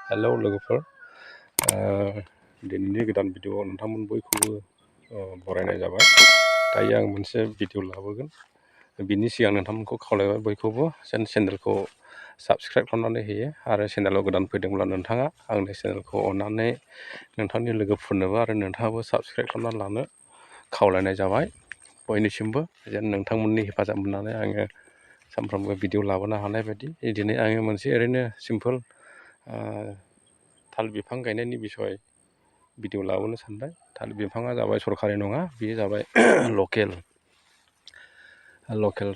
Hello लोगोफोर दिनैनि गोदान भिडिअ'आव नोंथांमोन बयखौबो बरायनाय जाबाय। दायो आं मोनसे भिडिअ' लाबोगोन। बिनि सिगां नोंथांमोनखौ खावलायबाय बयखौबो जेन चेनेलखौ साबस्क्राइब खालामनानै होयो आरो चेनेलाव गोदान फैदोंब्ला नोंथाङा आंनि चेनेलखौ अननानै नोंथांनि लोगोफोरनोबो आरो नोंथाङाबो साबस्क्राइब खालामनानै लानो खावलायनाय जाबाय बयनिसिमबो। जेन नोंथांमोननि हेफाजाब मोननानै आङो सानफ्रोमबो भिडिअ' लाबोनो हानाय बायदि दिनै आङो मोनसे ओरैनो सिम्पोल थालिर बिफां गायनायनि बिसय भिडिअ' लाबोनो सानबाय। थालिर बिफाङा जाबाय सरखारि नङा, बेयो जाबाय लकेल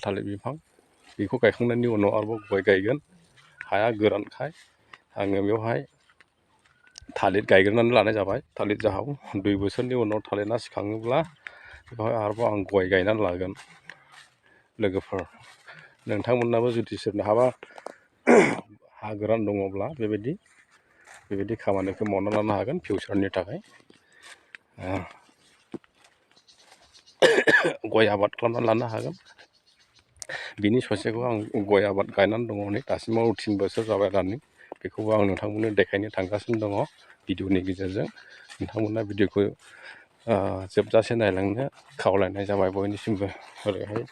थालिर बिफां। बेखौ गायखांनायनि उनाव आरोबाव गय गायगोन। हाया गोरानखाय आङो बेवहाय थालिर गायग्रोनानै लानाय जाबाय। थालिर जाहाव 2 बोसोरनि उनाव थालिरा सिखाङोब्ला बेवहाय आरोबाव आं गय गायनानै लागोन। लोगोफोर नोंथांमोनाबो जुदि सोरहाबा हा गोरान दङब्ला बेबायदि खामानिखौ मावना लानो हागोन फिउचारनि थाखाय। गय आबाद खालामना लानो हागोन। बिनि ससेखौ आं गय आबाद गायनानै दङ नै दासिमाव 3 बोसोर जाबाय रानिं। बेखौबो आं नोंथांमोननो देखायनो थांगासिनो दङ भिडिअ'नि गेजेरजों। नोंथांमोना भिडिअ'खौ जोबजासे नायलांनो खावलायनाय जाबाय बयनिसिमबो। ओरैहाय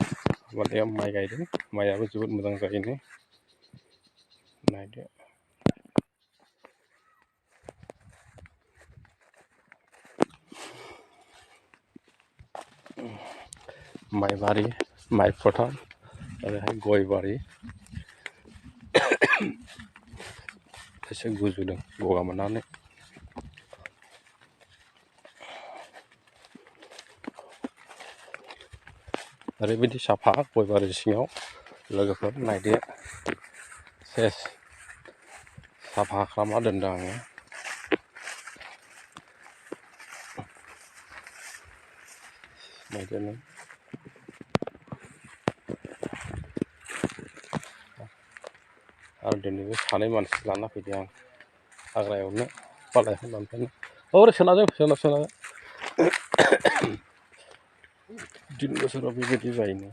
माबाया माइ गायदों, माइआबो जोबोद मोजां जायोनो। नायदो माइबारि, माइ फोथार, ओरैहाय गय बारि। एसे गुजुदों गगा मोननानै। ओरैबायदि साफा गय बारि सिङाव लोगोफोर नायदो। सेस साफा खालामना दोनदों आङो। नायदो नों। आरो दिनैबो 2 मानसि लाना फैदों आं हाग्रा एवनो, बालायखौ दानफायनो। ओरै सोनाबजों 3 बोसोराव बेबायदि जायोनो।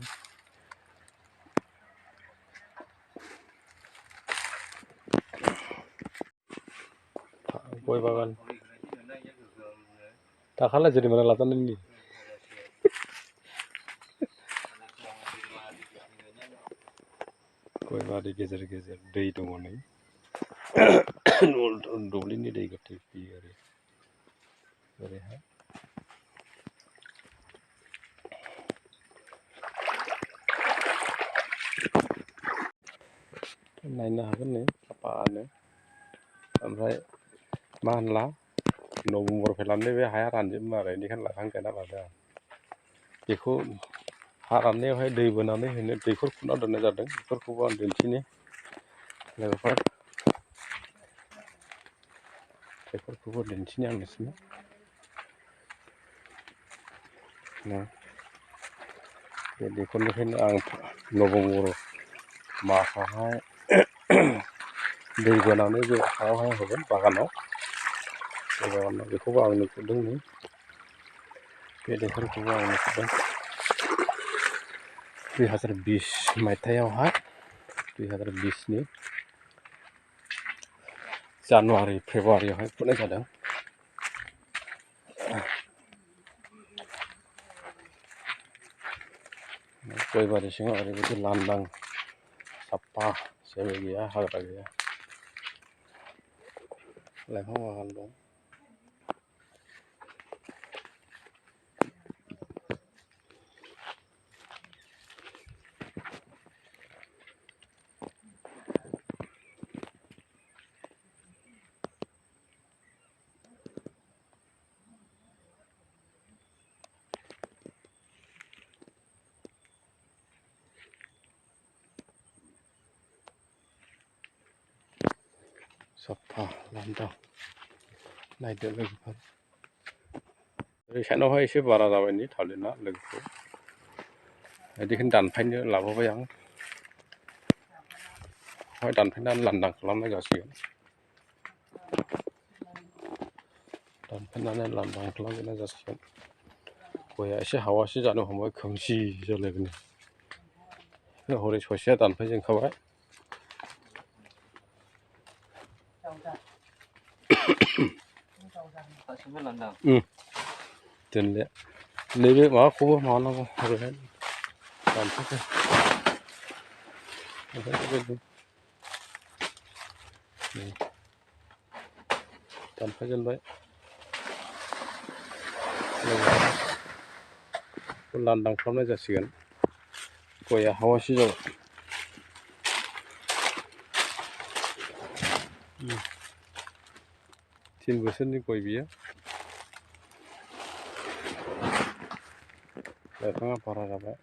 गय बागान दाखालि जेरैबायदि लाजानायनि गय बारि गेजेर गेजेर दै दङ नै। दुब्लिनि दै गोथै फैयो आरो ओरैहाय। नायनो हागोन नै साफानो। ओमफ्राय मा होनला नभेम्बर फैलानो बे हाया रानजोबो आरो बेनिखायनो लाइफां गायना लादों आं। बेखौ हा राननायावहाय दै बोनानै होनो दैखर खुरना दोननाय जादों। बेफोरखौबो आं दिन्थिनि लोगोफोर। बेफोरखौबो दिन्थिनि आं नोंसोरनो। बे दैखरनिफ्रायनो आं नभेम्बर मासावहाय दै बोनानै बे हायावहाय होगोन बागानाव। बे बागानाव बेखौबो आंनो खुरदों नै। बे दैखरखौबो आंनो खुरदों 2020 मायथाइयावहाय। 2020नि जानुवारि फेब्रुवारियावहाय खुरनाय जादों। गय बारि सिङाव ओरैबायदि लांदां साफा, जेबो गैया, हाग्रा गैया। लाइफां बागान दं। साफा लांदां नायदो लोगोफोर। ओरै साइडआवहाय एसे बारा जाबाय नै थालिरना लोगोफोर। बेदिखौनो दानफायनो लाबोबाय आं। बेवहाय दानफायनानै लांदां खालामनाय जासिगोन। दानफायनानै लांदां खालामजोबनाय जासिगोन। गया एसे हावासि जानो हमबाय, खोमसि जालायबाय। हरै ससेया दानफायजोबखाबाय। दोनले नैबे माबाखौबो माबानांगौ ओरैहाय दानफायदो दानफायजेनबाय लांदां खालामनाय जासिगोन गया हावासि जाबाय 3 बोसोरनि गय बियो लाइफाङा बारा जाबाय